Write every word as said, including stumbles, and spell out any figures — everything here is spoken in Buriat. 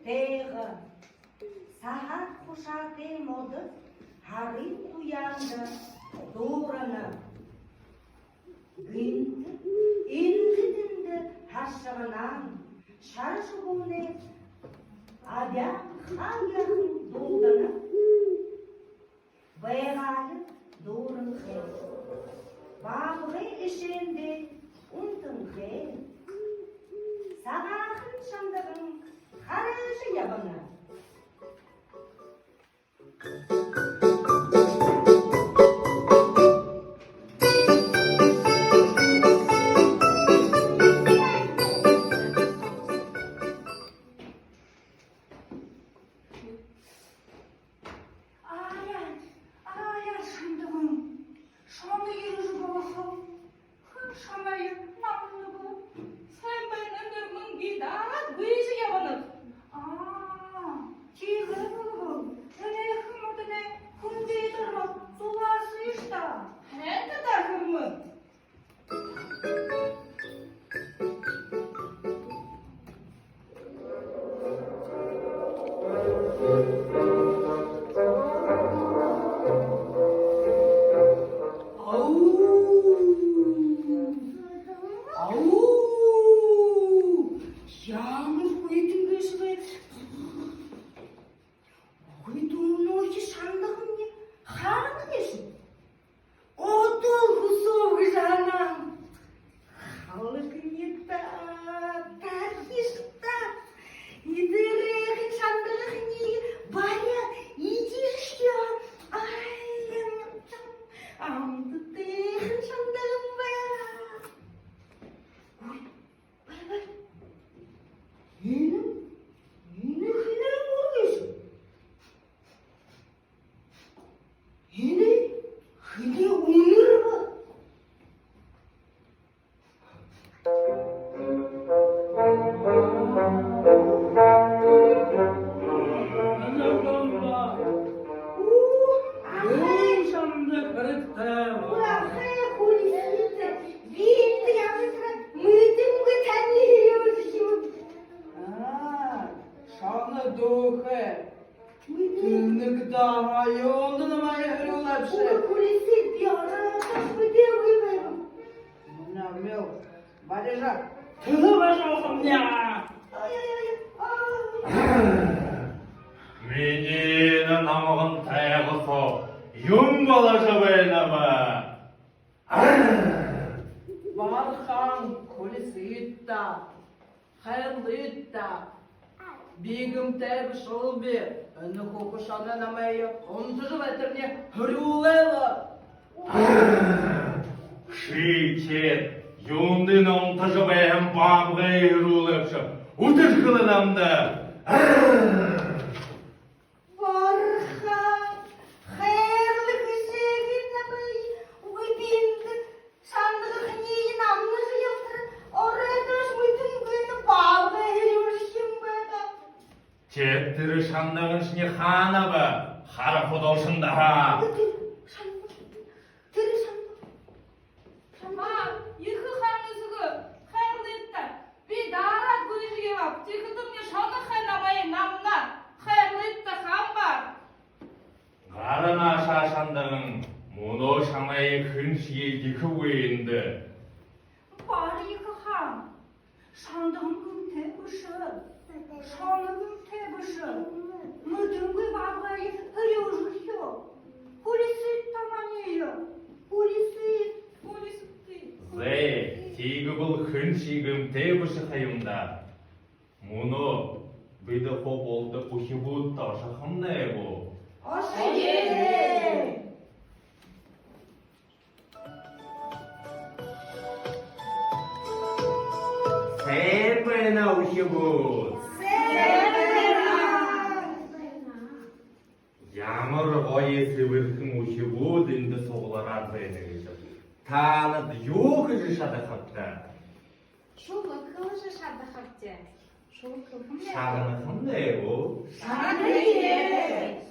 Тайга. Саһаар хушаатай модо һарын туяанда дуурана. Гэнтэ эндэ тэндэ харшаганаан, шара шубуунай абяа хаа яахан дуулдана. Байгаали дүүрэнхэй. Баабгай эшээндээ унтанхай. Сагаахан шандаган хараажа ябана. Аяа, аяа, шандаган. Шоно ерэжэ болохо. Хэн шамайе намнаб? Сайн байна, Нэрмэн, би дараад гүйжэ ябанаб. Аа, тиигээ болбол, энээхэн модоной хүндэ дороо зулаасыш даа. Хэн даа, Нэрмэн? Ау! Ау! Ямар хүйтэн гээшэб? Хүйтэн, мүнөө шандаган хаана гээшэб? Одоол хүсөөгүй һанаан. Халаг нитаа, тархишта. Эдэрхэн шандагахни баряа идишье. Ай, амтатайхан шандаган байра. Ой, бай, бай. Энэ, энэ хэнэй мүргэш? Энэ хэнэй үнэр бэ? Уу, ахай. Шанда хэрэгтэй. Уу, ахай, хүлисэт. Би эндэ ябатараа мэдэнгүй тани юу юм. Аа, шоно дүүхэй. Тэнэг даа, юундэ намайе хэрүүлээбши? Үгы, хүлисэт, би ороодоош мэдээгүй байгааб. Мүнөө мэл барижа, тэлэ бажа охомня. Ой, ой, ой, ой. Минии энэ намган тайга соо юун боложо байнаб? Бархан, хүлисыт даа, хайрлыт даа. Би гэмтэй бэшэ би, энэ хүхэ шоно намайе унтажа байтарни хэрүүлээ лэ. Ши теэд юундэ энэ унтажа байһан баабгайе хэрүүлээбши? Үтэр хэлэ намда. Бархан, хайрлыт эжы намайе, үгы, би эндэ шандагахни намнажа ябатараа, ороодоош мэдэнгүй энэ баабгай хэрүүлжэ юм байгаа. Теэд тэрэ шандаганшни хаанаб? Хара худалшан даа. Тэрэ шан-, тэрэ шан-, Ма, ехэ хаан эсэгэ, хайрлыт даа. Би дараад гүйжэ ябааб. Тиихэдэмни шоно хай намайе намнаа. Хайрлыт даа, хаан бааб. Гара наашаа, шандаган. Мүнөө шамайе хэншье эдихэгүй эндэ. Бааб, ехэ хаан. Шандаган гэмтэй бэшэ. Шоно гэмтэй бэшэ. Мэдэнгүй баабгайе хэрүүлжэрхёо. Хүлисыт даа маниие. Хүлисыт, хүлисыт. Зэ, тиигэбэл хэншье гэмтэй бэшэ ха юм даа. Мүнөө бидэ хуу булта үхибүүдтэ ошохомнай гү? Ошоё. Сайн байна, үхибүүд! Сайн байна! Ямар гоё сэбэрхэн үхибүүд эндэ суглараад байна гээшэб. Таанад юу хэжэ шадахабта? Шүлэг хэлэжэ шадахабди. Шүлэг хэлэхэмнай гү? Шагнахамнай гү? Шагная.